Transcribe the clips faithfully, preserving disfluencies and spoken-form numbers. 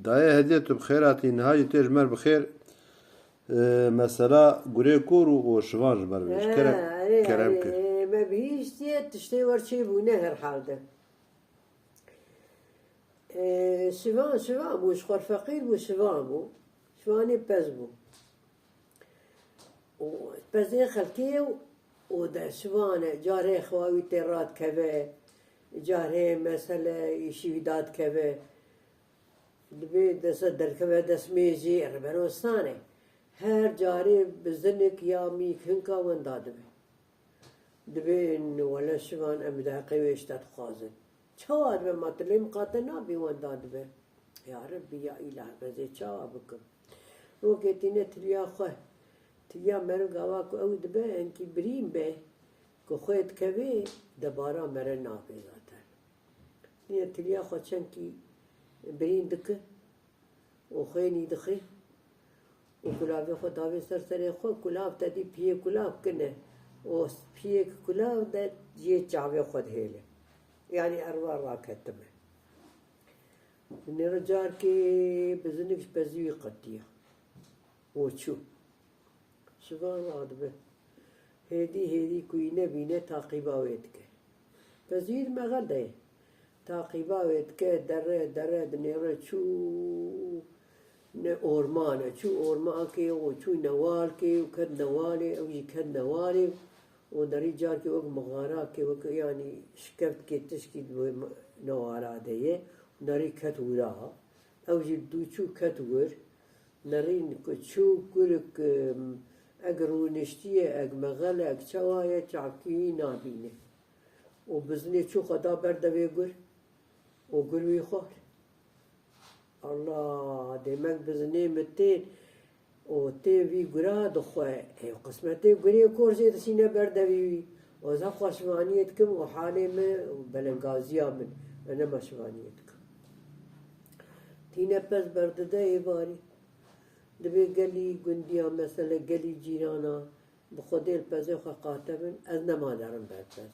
Dayê Hediye, tu bi xêr hatî. Niha jî tê ji me re bi xêr. E, mesela gurê kor û, û şivan ji me re bêje. Kerem, erê, kerem erê, kir. E, me bihîstiye tiştê wer çêbûne herhalde. E, şivan, şivan bû, ji xwe feqîr bû, şivan bû. Şivanê pez bû. Û pezê xelkê û, û de şivan e, carê xewa wî tê radikeve, carê mesele îşî wî dadikeve. Dibê desa derkeve destmêjê, ribeno sane. Her carê bi zinik ya mîk hinka wenda dibe. Dibê wele şivan em di heqê wê ji te dixwazin. Çawa dibe ma tu lê miqate nabî wenda dibe. Ya Rebbî ya îlah, ez ê çawa bikim? Rokê tîne tiliya xwe. Tiliya meriv gava ku ew dibe enkî birîn be, ku xwê dikevê, debara meriv nabe zaten. Tîne tiliya xwe çenkî birîn dike û xwênî dixê û kulavê xwe davê ser serê xwe, kulav te dî piyê kulav kine û piyê kulav de ciyê çavê xwe dihêle. Yanî erwa raketime. Nêre carkê bi zinik ji pezî wî qetiya û çû. Şivan radibe. Hêdî hêdî ku wî nebîne taqîba wê dike. Pezî di mexel de ye. Taqîba wê dike, dere dere dinêre çû ne ormane, çû ormankê û çû newalkê û ket newalê, ew jî ket newalê û nerî carkê wek mixarakê, wek yanî şikeftkê tişkî di wê newala de ye û nerî ket wira. Ew jî dû çû ket wir. Nerîn ku çû kurik, em, eg rûniştiye, eg mexel e, eg çawa ye, çavkî wî nabîne. Û bizinê çû xwe da ber devê gur û gur wî xwar. Allah, demek bizinê min tên û tên vî gura dixwe. Ê, qismetê gurê kor jê dişîne ber devî wî. Û ez heqwa şivaniyê dikim û halê min û belengaziya min. Ez nema şivaniyê dikim. Tîne pez berdide êvarî. Dibê gelî gundiya, mesele gelî cîrana, bi Xwedê li pezê xwe qate bin, ez nema derim ber pez.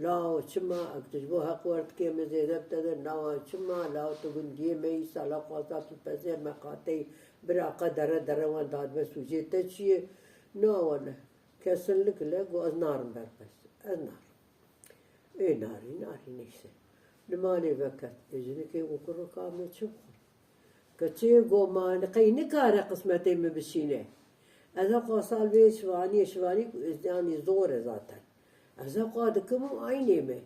Lawo çima, ek tu ji bo heq wer dikê min zêde bi te de, lawo çima, lawo tu gundiyê me yî sala xwesta tu pezê me qateyî, bira qe dere dere wen dadibe sûcê te çi ye? Na wele, kesinlikle got ez narim ber pez. Ez narim. Ê narî, narî neyse. Li malê veket. Ê jinikê û kurika min çi bixwin? Keçê got ma qey nikare qismetê min bişîne. Ez heqwa sal vê şivaniyê, şivanî ku ez yanî zor e zaten. Ez heqwa dikim û eynê me.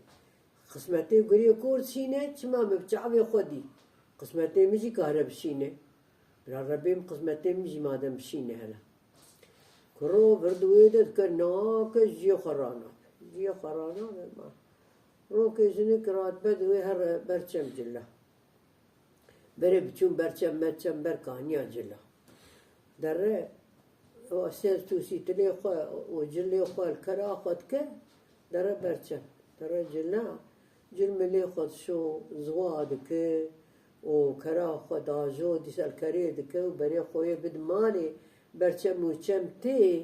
Qismetê gurê kor şîne, çima min bi çavê xwe dî? Qismetê min jî kare bişîne. Bira Rebê min qismetê min jî madem bişîne hele. Kuro vir di wê de dike nake, jiyê xwe ranabe. Jiyê xwe ranabe ma. Rokê jinik radibe di wê here ber çem cila. Berê biçûn ber çem, ber çem, ber kaniya cila. Dere, o ser tûsî tilê xwe û cilê xwe li kera xwe dike, dere ber çem. Dere cila, cil milê xwe dişo, ziwa dike û kera xwe dajo, dîsa li kerê dike û berê xwe yê bid malê, ber çem û çem tê,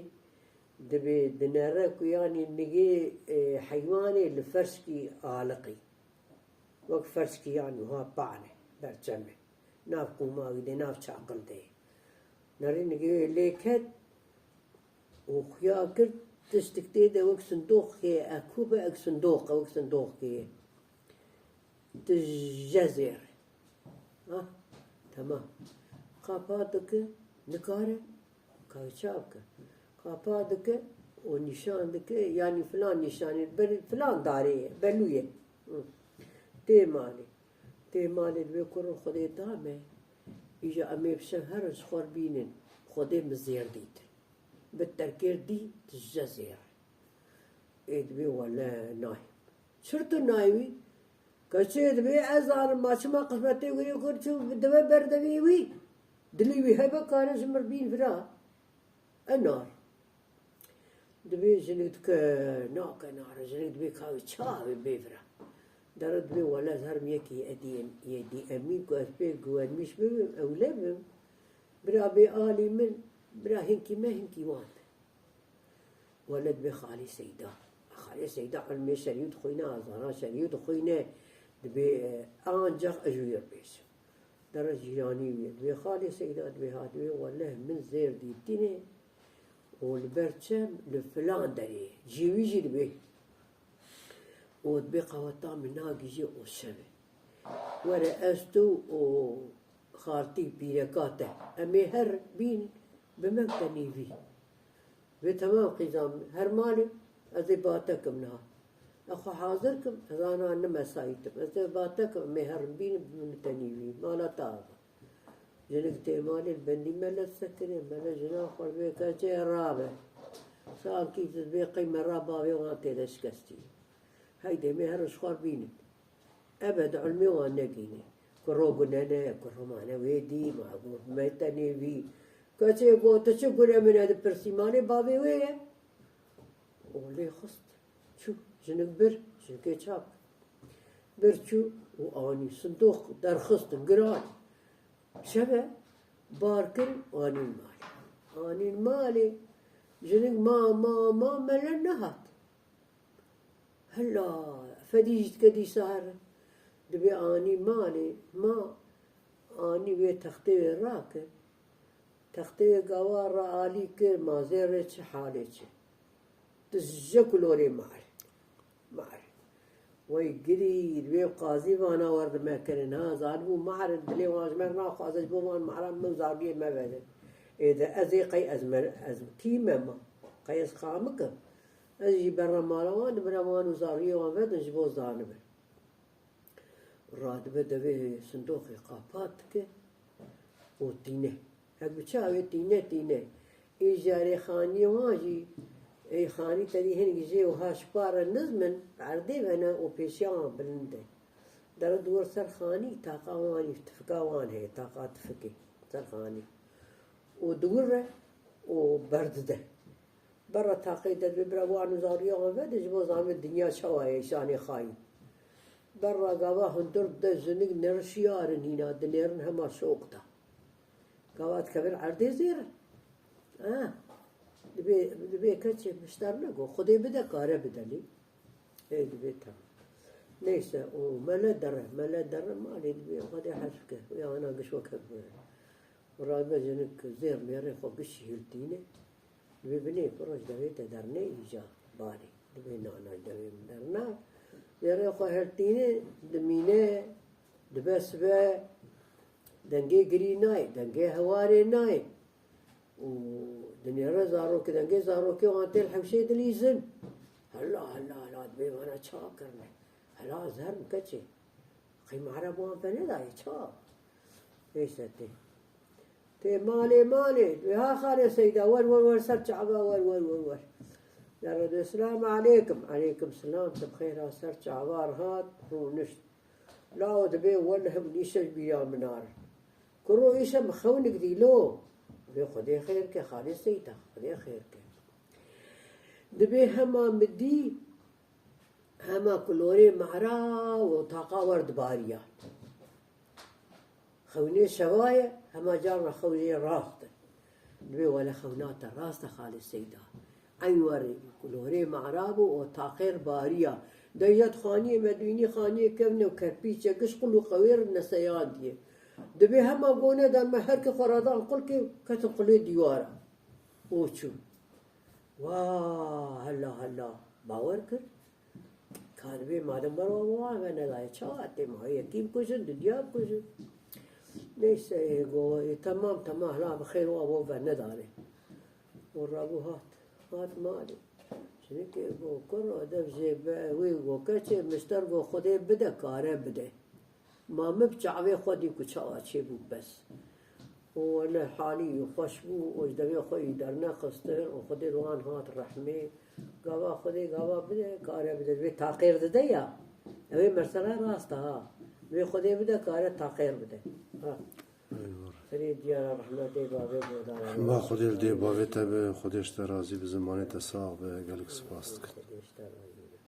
dibê dinere ku yanî nigê, e, heywanê li ferşkî aliqî. Wek ferşkî yan wiha pane, ber çem e. Nav qûma wî de, nav çaqil de ye. Nerî nigê wê lê ket û xuya kir, tiştik tê de wek sindoqê, ekû be, ek sindoq e, wek sindoqê ye. Tije zêr e. Ha, temam. Qapa dike, nikare, ka çav ke. Qapa dike û nîşan dike, yanî filan nîşanê, ber-, filan darê ye, belû ye. Hı. Tê malê. Tê malê dibê kuro Xwedê da me. Îja em ê bi şev herin ji xwe re bînin. Xwedê min zêr dîtin. Bi terkêr dî, tije zêr e. Ê dibê wele nayê. Çir tu nayê wî? Keçê dibê ez zanim ma çima qismetê gurê kor çû dibe ber devê wî. Dilê wî hebe kare ji mir bîn vira. E nar. Dibê jinik dike, nake nar, jinik dibê ka wî çavê bê vira. Dere dibê wele ez herim yekî edî em, yê dî emî ku ez pê guvenmîş bibim, ewle bim. Bira bê alî min, bira hinkî me, hinkî wan be. Wele dibê xalê Seyda. Xalê Seyda ilmê şerî dixwîne, a zana şerî dixwîne. Dibê, e, ancax ez ji wî re bêjim. Dere cîranî wî ye. Dibê xalê Seyda dibê ha, dibê weleh min zêr dîtînê û li ber çem li filan derê ye. Cî wî jî dibê. Û dibê qeweta min nagihîje û şev e. Were ez tu û xaltî pîreka te. Em ê her bîn bi me bite nîvî. Vê temam qîza min. Her malê ez ê ba te kim niha. Ez xwe hazir kim, ez ana ne mesayî tim. Ez ê ba te kim, em ê herin bînin bi min bite nîvî. Mala te ava. Jinik tê malê li bendî mele disekine, mele jina xwe dibê keçê rabe. Sankî dibê qey mera bavê wan tê de şikestî. Heydê em ê herin ji xwe re bînin. Ebed ilmê wan negîne. Kuro gune ne, kuro mane wê dî, ma got me tenê vî. Keçê got, tu çi gune min e dipirsî, malê bavê wê ye? Û lê xist. Çû, jinik bir, jinikê çak. Bir çû û anî sindoq derxistin, giran. Şeve bar kirin, anîn malê. Anîn malê, jinik ma, ma, ma, mele nehat. Hela, fedî jî dike dîsa herin. Dibê anî malê, ma anî wê textê wê rakir. Textê wê gava realî kir, ma zêrê çi halê çi. Dizije kulorê mare. Mare. Wey girî, dibê qazî vana werdime kirin ha. Zanibû mare, dilê wan ji me re naxwaze, ji bo van mara min zariyê me vedin. Ê de ez ê qey ez me, ez kî me ma? Qey ez xamik im? Ez jî berra mala wan dibira wan û zariyê wan vedin ji bo zanibin. Radibe devê sindoqê qapat dike û tîne. Hek bi çavê tîne tîne. Ê jarê xaniyê wan jî, ê xanî tedî hinek jê wiha ji par re nizm in, erdê vene û pêşiya wan bilind e. Dere diwir ser xanî, taqa wan jî, tifika wan heye, taqa tifikê ser xanî. Û diwir re û berdide. Berra taqê de dibê bira wan û zariya wan vede, ji bo zanibê dinya çawa ye, îşanê xayîn. Berra gava hundir de jinik nirişiyar in hîna, dinêrin hema şoq de. Gava dikevin erdê zêr in. Ha. Dibê, dibê keçê mişter nego, Xwedê bide kare bide lê. Ê dibê tamam. Neyse, û mele dere, mele dere malê dibê Xwedê hef ke. Ya ana giş weke bûye. Radibe jinik zêr mêrê xwe gişî hiltîne. Dibê binê, kuro ji devê te dernê îca balê. Dibê na, na ji devê min derna. Mêrê xwe hiltîne, dimîne, dibe sibe, dengê girî nayê, dengê hewarê nayê. Û dinêre zarokê, dengê zarokê wan tê li hewşê dilîzin. Hela, hela, hela, dibê vana ça kirine. Hela ez herim keçê. Qey mara bi wan venedayê ça? Neyse tê. Tê malê malê. Wê ha xalê Seyda, wer, wer, wer, ser çava, wer, wer, wer, wer. Dere dibê, Selamu aleykum. Aleykum selam, tu bi xêr ha, ser çava re hat, rûnişt. Lawo dibê, weleh min îşe ji bîra min narin. Kuro îşe min xewnik dî lo. Dibê Xwedê xêr ke, xalê Seyda, Xwedê xêr ke. Dibê hema min dî, hema kulorê mehra û taqa wer dibariya. Xewnê şeva ye, hema carna xewnê rast e. Dibê wele xewna te rast e xalê Seyda. Eyn werê kulorê mehra bû û taqêr bariya. Deya di xaniyê me dûynî xaniyê kevne û kerpîçe giş qul û qewêr neseyandiye. Dibê hema gone de me her ke xwe radan qulkê ketin qulê dîwara. Û çû. Wa hela hela. Bawer kir. Ka dibê madem ber wan wan venedayê, çawa tê ma yekî bikujin, didiya bikujin. Neyse, ê go, ê, temam, temam, hela bi xêr wa bo venedane. Û rabû hat. Hat malê. Jinikê go, kuro, dev jê be, wê go, keçê mişter go, Xwedê bide, kare bide. Ma min bi çavê xwe dî ku çawa çêbû bes. Û wele halî wî xweş bû û ji devê xwe yî dernexistin û Xwedê li wan hat rehmê. Gava Xwedê gava bide, kare bide. Vê taqêr dide ya. Ew ê mesela rast e ha. Vê Xwedê bide, kare taqêr bide. Ha. Eyvallah. Serê diyara rehmetê bavê Godara. Rehma Xwedê li dê bavê te be, Xwedê ji te razî be, zimanê te sax be, gelek spas dikin.